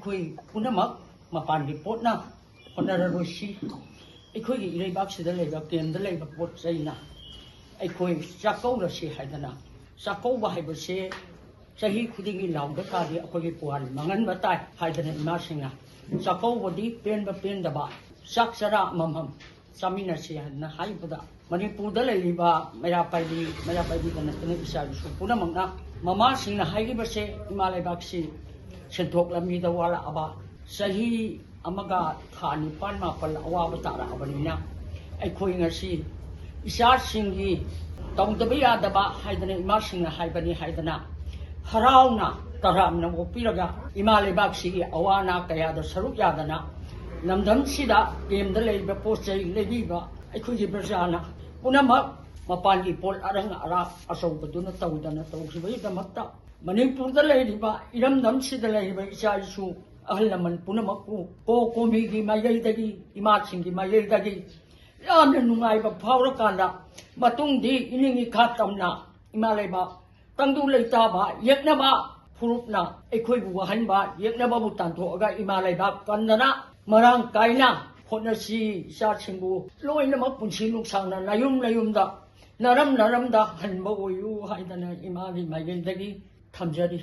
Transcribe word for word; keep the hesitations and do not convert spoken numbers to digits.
ꯑꯩꯈꯣꯏ ꯄꯨꯝꯅꯃꯛ ꯃꯄꯥꯟꯒꯤ ꯄꯣꯠꯅ ꯍꯣꯠꯅꯔꯔꯣꯏꯁꯤ꯫ ꯑꯩꯈꯣꯏꯒꯤ ꯏꯔꯩꯕꯥꯛꯁꯤꯗ ꯂꯩꯕ, ꯀꯦꯝꯗ ꯂꯩꯕ ꯄꯣꯠ ꯆꯩꯅ ꯑꯩꯈꯣꯏ ꯆꯥꯛꯀꯧꯔꯁꯤ ꯍꯥꯏꯗꯅ, ꯆꯥꯛꯀꯧꯕ ꯍꯥꯏꯕꯁꯦ ꯆꯍꯤ ꯈꯨꯗꯤꯡꯒꯤ ꯂꯥꯎꯗ ꯇꯥꯔꯗꯤ ꯑꯩꯈꯣꯏꯒꯤ ꯄꯨꯋꯥꯔꯤ ꯃꯥꯡꯍꯟꯕ ꯇꯥꯏ ꯍꯥꯏꯗꯅ ꯏꯃꯥꯁꯤꯡꯅ ꯆꯥꯛꯀꯧꯕꯗꯤ ꯄꯦꯟꯕ ꯄꯦꯟꯗꯕ ꯆꯥꯛ ꯆꯔꯥ ꯑꯃꯃꯝ ꯆꯥꯃꯤꯟꯅꯁꯤ ꯍꯥꯏꯗꯅ ꯍꯥꯏꯕꯗ, ꯃꯅꯤꯄꯨꯔꯗ ꯂꯩꯔꯤꯕ ꯃꯩꯔꯥ ꯄꯥꯏꯕꯤ, ꯃꯩꯔꯥ ꯄꯥꯏꯕꯤꯗ ꯅꯠꯇꯅ ꯏꯆꯥ ꯏꯁꯨ ꯄꯨꯝꯅꯃꯛꯅ ꯃꯃꯥꯁꯤꯡꯅ ꯍꯥꯏꯔꯤꯕꯁꯦ ꯏꯃꯥ ꯂꯩꯕꯥꯛꯁꯤ ꯁꯦꯟꯊꯣꯛ ꯂꯝꯕꯤꯗ ꯋꯥꯔꯛꯑꯕ, ꯆꯍꯤ ꯑꯃꯒ ꯊꯥ ꯅꯤꯄꯥꯜ ꯃꯥꯄꯜ ꯑꯋꯥꯕ ꯇꯥꯔꯛꯑꯕꯅꯤꯅ, ꯑꯩꯈꯣꯏ ꯉꯁꯤ ꯏꯆꯥꯁꯤꯡꯒꯤ ꯇꯧꯗꯕ ꯌꯥꯗꯕ ꯍꯥꯏꯗꯅ ꯏꯃꯥꯁꯤꯡꯅ ꯍꯥꯏꯕꯅꯤ ꯍꯥꯏꯗꯅ ꯍꯔꯥꯎꯅ ꯇꯔꯥꯝꯅ ꯑꯣꯛꯄꯤꯔꯒ, ꯏꯃꯥ ꯂꯩꯕꯥꯛꯁꯤꯒꯤ ꯑꯋꯥ ꯑꯅꯥ ꯀꯌꯥꯗ ꯁꯔꯨꯛ ꯌꯥꯗꯅ, ꯂꯝꯗꯝꯁꯤꯗ ꯀꯦꯝꯗ ꯂꯩꯔꯤꯕ ꯄꯣꯠ ꯆꯩ ꯂꯩꯕꯤꯕ ꯑꯩꯈꯣꯏꯒꯤ ꯄ꯭ꯔꯖꯥꯅ ꯄꯨꯝꯅꯃꯛ ꯃꯄꯥꯟꯒꯤ ꯄꯣꯠ ꯑꯔꯪ ꯑꯔꯥꯛ ꯑꯆꯧꯕꯗꯨꯅ ꯇꯧꯗꯅ ꯇꯧꯈꯤꯕꯒꯤꯗꯃꯛꯇ, ꯃꯅꯤꯄꯨꯔꯗ ꯂꯩꯔꯤꯕ, ꯏꯔꯝꯗꯝꯁꯤꯗ ꯂꯩꯔꯤꯕ ꯏꯆꯥ ꯏꯁꯨ ꯑꯍꯜ ꯂꯃꯟ ꯄꯨꯝꯅꯃꯛꯄꯨ ꯀꯣ ꯀꯣꯃꯤꯒꯤ ꯃꯥꯏꯀꯩꯗꯒꯤ, ꯏꯃꯥꯁꯤꯡꯒꯤ ꯃꯥꯏꯀꯩꯗꯒꯤ ꯌꯥꯝꯅ ꯅꯨꯡꯉꯥꯏꯕ ꯐꯥꯎꯔꯀꯥꯟꯗ, ꯃꯇꯨꯡꯗꯤ ꯏꯅꯤꯡ ꯏꯈꯥ ꯇꯝꯅ ꯏꯃꯥ ꯂꯩꯕꯥꯛ ꯇꯪꯗꯨ ꯂꯩꯇꯥꯕ ꯌꯦꯛꯅꯕ ꯐꯨꯔꯨꯞꯅ ꯑꯩꯈꯣꯏꯕꯨ ꯋꯥꯍꯟꯕ ꯌꯦꯛꯅꯕꯕꯨ ꯇꯥꯟꯊꯣꯛꯑꯒ ꯏꯃꯥ ꯂꯩꯕꯥꯛ ꯀꯟꯗꯅ ꯃꯔꯥꯡ ꯀꯥꯏꯅ ꯍꯣꯠꯅꯁꯤ꯫ ꯏꯆꯥꯁꯤꯡꯕꯨ ꯂꯣꯏꯅꯃꯛ ꯄꯨꯟꯁꯤ ꯅꯨꯡꯁꯥꯡꯅ ꯅꯌꯨꯝ ꯅꯌꯨꯝꯗ, ꯅꯔꯝ ꯅꯔꯝꯗ ꯍꯟꯕ ꯑꯣꯏꯌꯨ ꯍꯥꯏꯗꯅ ꯏꯃꯥꯒꯤ ꯃꯥꯏꯀꯩꯗꯒꯤ ꯊꯝꯖꯔꯤ꯫